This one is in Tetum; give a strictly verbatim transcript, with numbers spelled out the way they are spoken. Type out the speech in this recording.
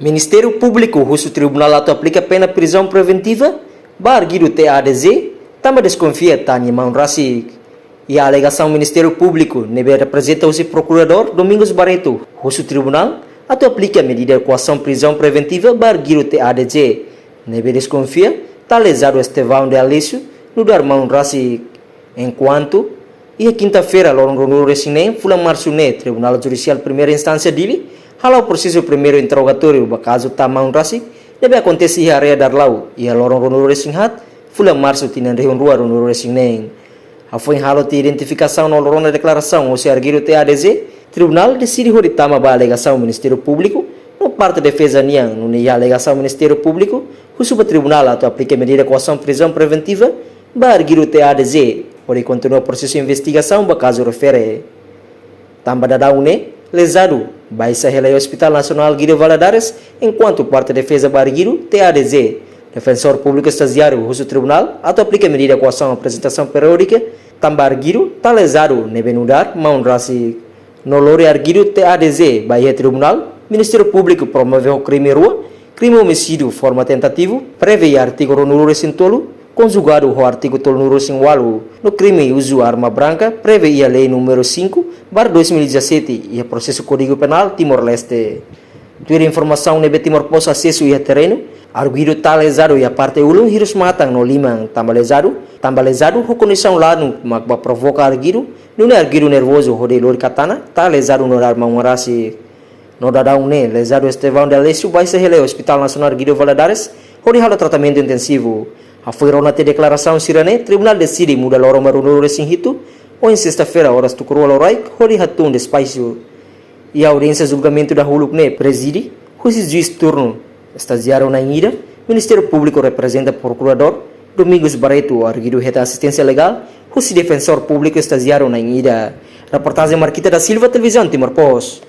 Ministériu Públiku husu Tribunál atu aplika pena prizaun preventiva ba arguidu T A D Z, tanba deskonfia tan iha maun rasik. Iha alegasaun Ministériu Públiku ne'ebé reprezenta husi Prokuradór Domingos Barreto husu Tribunál atu aplika medida koasaun prizaun preventiva ba arguidu T A D Z, ne'ebé deskonfia tan lezadu Estevão de Alessio nu'udar maun rasik. Enkuantu, iha kinta-feira, loron ruanulu-resin-neen fulan Marsu ne'e, Tribunál Judisiál Primeira Instánsia Dili hala'o prosesu primeiru interrogatóriu ba kazu tan maun rasik ne'ebé akontese iha área Darlau iha loron ruanulu-resin-haat fulan Marsu tinan rihun rua ruanulu-resin-neen. Hafoin halo tiha identifikasaun no rona deklarasaun husi arguidu T A D Z, Tribunál deside hodi tama ba alegasaun Ministériu Públiku no parte defeza nian, nune'e iha alegasaun Ministériu Públiku husu ba Tribunál atu aplika medida koasaun prizaun preventiva ba arguidu T A D Z, hodi kontinua prosesu investigasaun ba kazu refere. Tanba daudaun ne'e, lezadu baixa hela iha Hospital Nasionál Guido Valadares, enkuantu parte defeza ba arguidu T A D Z, Defensór Públiku Estajiáriu husu Tribunál atu aplika medida koasaun aprezentasaun periódika tan ba arguidu tan lezadu ne'ebé nu'udar maun rasik. No lori arguidu T A D Z ba iha Tribunál, Ministériu Públiku promove ho krime rua, krime omisídiu forma tentativu, prevee iha artigu ruanulu-resin-tolu, konjugadu ho artigu tolunulu-resin-ualu, no krime uzu arma branka, prevee iha Lei númeru cinco barra dois mil e dezassete, iha prosesu Kódigu Penál Timor-Leste. Tuir informasaun ne'ebé Timor Post asesu iha terrenu, arguidu tan lezadu iha parte ulun hirus matan no liman, tanba lezadu, tanba lezadu ho kondisaun ladún mak ba provoka arguidu, nune'e arguidu nervozu hodi lori katana tan lezadu nu'udar maun rasik. No daudaun ne'e, lezadu Estevão de Alessio baixa hela iha Hospital Nasionál Guido Valadares hodi halo tratamentu intensivu. Hafoin rona tiha deklarasaun sira-ne'e, Tribunál deside muda loron ba ruanulu-resin-hitu, ohin sesta-feira, oras tuku rua loraik, hodi hatún despaxu. Iha audiénsia julgamentu dahuluk ne'e prezide husi juís turnu estajiáriu na'in ida, Ministériu Públiku reprezenta Prokuradór Domingos Barreto, arguidu hetan asisténsia legál husi Defensór Públiku Estajiáriu na'in ida. Reportajen Marquita da Silva, Televizaun Timor Post.